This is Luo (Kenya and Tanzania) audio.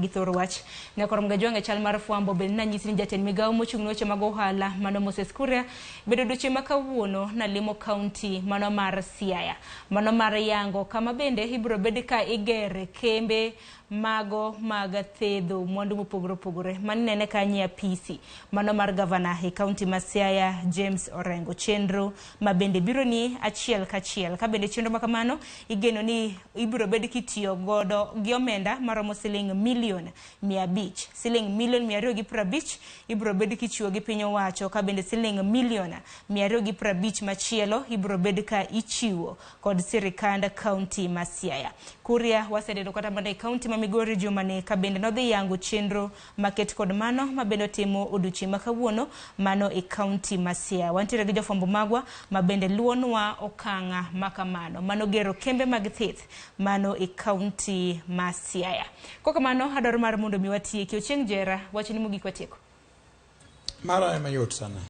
Gi thor wach. Nyakoro Mgajwang' e chal mar fwambo bende nanyisi ni jatend migawo mochung' ne weche mag ohala mano Moses Kuria bedo odiochieng' ma kawuono nalimo kaunti mano mar Siaya. Mano mar yango kama bende ibiro bed ka igere kembe mago mag thedho mwandu mopogore opogore maninene kanyo e apisi mano mar gavana e kaunti ma Siaya James Orengo. Chenro ma bende biro ni achiel kachiel ka bende chenro ma kamano igeno ni ibiro bed kitiyo godo gi omenda maromo siling milion 500. Siling milion 250 ibiro bed kichiwo gi piny owacho ka bende siling milion 250 machielo ibiro bed ka ichiwo kod sirikand kaunti ma Siaya. Kuria waseneno kata mana e kaunti ma Migori jumani ka bende nodhi yango chenro maket kod mano ma bende otimo odiochieng' ma kawuono mano e kaunti ma Siaya. Wantiere gi jofwambo magwa ma bende luwonwa okang' ma kamano. Mano gero kembe mag thieth mano e kaunti ma Siaya. Kokamano adwaro mar mondo mi watieki. Ochieng' Jera, wachni mogik watieko. Mara ema yot sana.